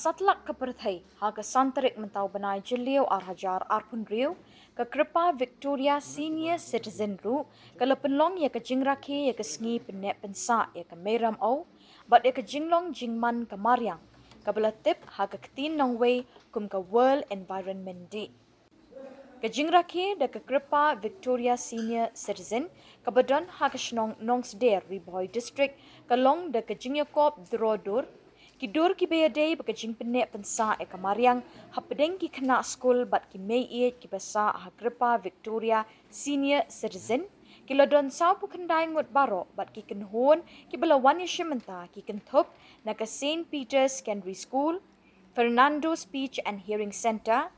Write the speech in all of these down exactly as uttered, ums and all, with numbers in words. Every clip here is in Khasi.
Satlak ka pyrthei, ha ka san tarik mynta u bnai Jylliew ar hajar arphew hynriew, ka Kripa Victoria Senior Citizen ruh ka la pynlong ïa ka jingrakhe ïa ka sngi pynneh pynsah ïa ka Mei Ramew bad ïa ka jinglong jingman ka mariang, kaba la tip ha ka ktien nongwei kum ka World Environment Day. Ka jingrakhe da ka Kripa Victoria Senior Citizen kaba don ha ka shnong Nongsder, Ri Bhoi District, ka long da ka jingïakop draw dur. Ki dur kiba ïadei bad ka jingpynneh pynsah ïa ka mariang hapdeng ki khynnah skul bad ki mei ïeit kiba sah ha Kripa Victoria Senior Citizen ki la don sawphew khyndai ngut baroh bad ki kynhun kiba la wan ïashim mynta ki kynthup na ka Saint Peter's Secondary School, Fernando Speech and Hearing Centre,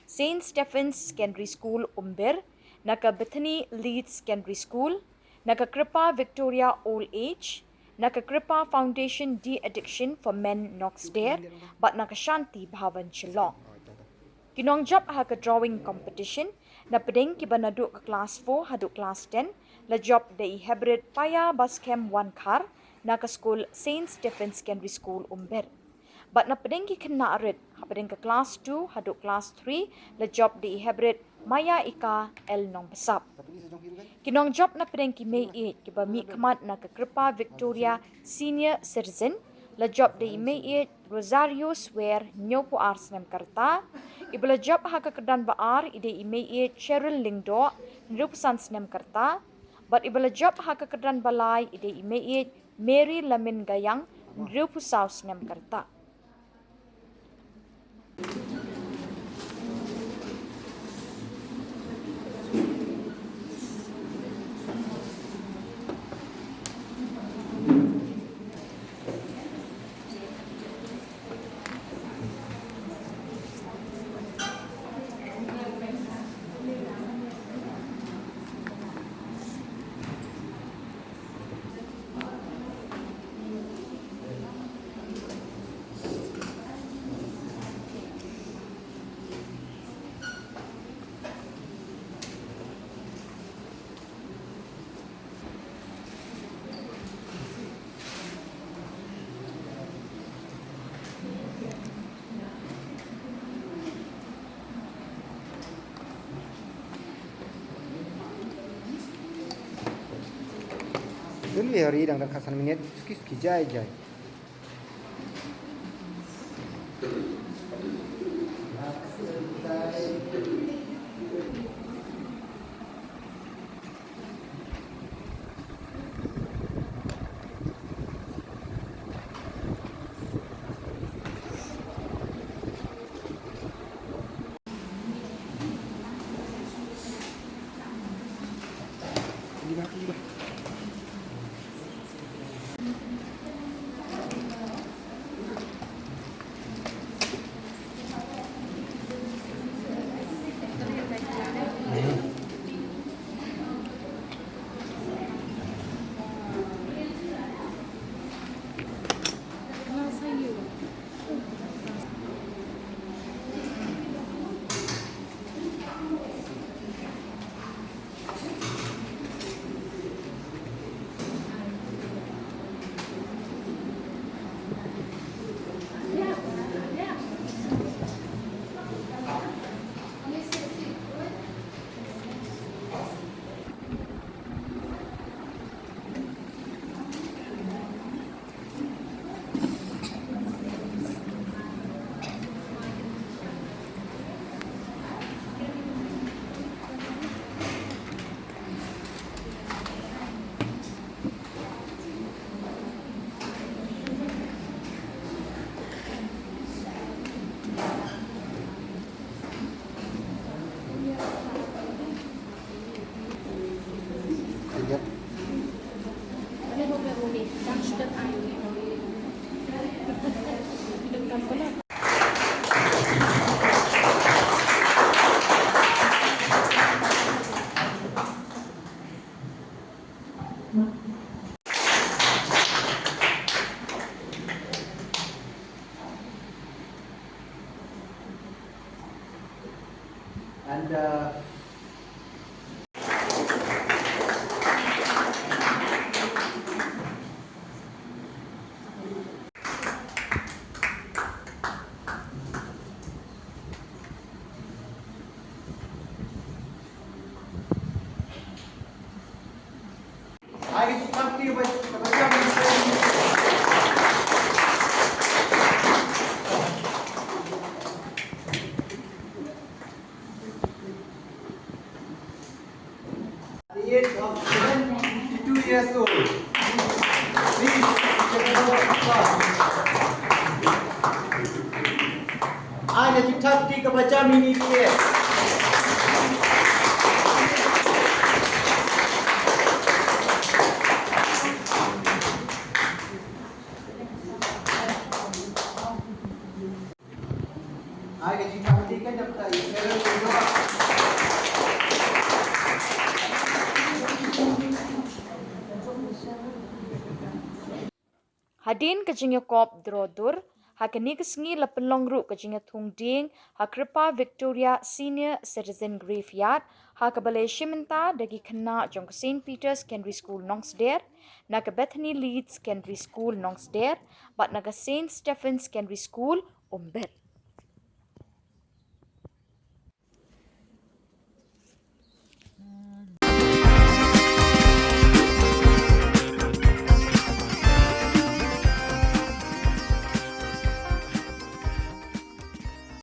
Saint Stephen's Secondary School Umbir, na ka Bethany Leeds Secondary School, na ka Kripa Victoria Old Age, na ka Kripa Foundation De-Addiction for Men Nongsder, bad na ka Shanti Bhavan Shillong. Ki nongjop ha ka drawing competition, na pdeng kiba naduh ka class four haduh class ten, la jop da i Hebrid Paya Baskem Wankhar, na ka skul Saint Stephen's Secondary School Umbir. Bad na pdeng ki khynnah rit, hapdeng ka class two haduh class three, la jop da i Hebrid Maya Ika L Nongbsap. Ki nongjop na pdeng ki mei ïeit kiba mihkhmat na ka Kripa Victoria Senior Citizen, la jop da i mei ïeit Rosario Swer, hynñiewphew ar snem ka rta. Iba la jop ha ka kyrdan ba ar i dei i mei ïeit Cheryl Lyngdoh, hynriewphew san snem ka rta. Bad iba la jop ha ka kyrdan ba lai i dei i mei ïeit Mary Lamin Gayang, hynriewphew saw snem ka rta. Dun wi hari dang dang khatsan minit, suki suki jai jai. And, uh, The age of seventy-two years old. Please, give a round of applause. Ai na jingthap kti kaba jam ïa ine i D S. Ai ka jingthap kti ka dap ta i Cheryl Kudroh. Hadien ka jingïakop draw dur, ha kane ka sngi la pynlong ruh ka jingïathung dieng ha Kripa Victoria Senior Citizen Graveyard, ha kaba la ïashim bynta da ki khynnah jong ka Saint Peter's Secondary School Nongsder, na ka Bethany Leeds Secondary School Nongsder, bad na ka Saint Stephen's Secondary School Umbet.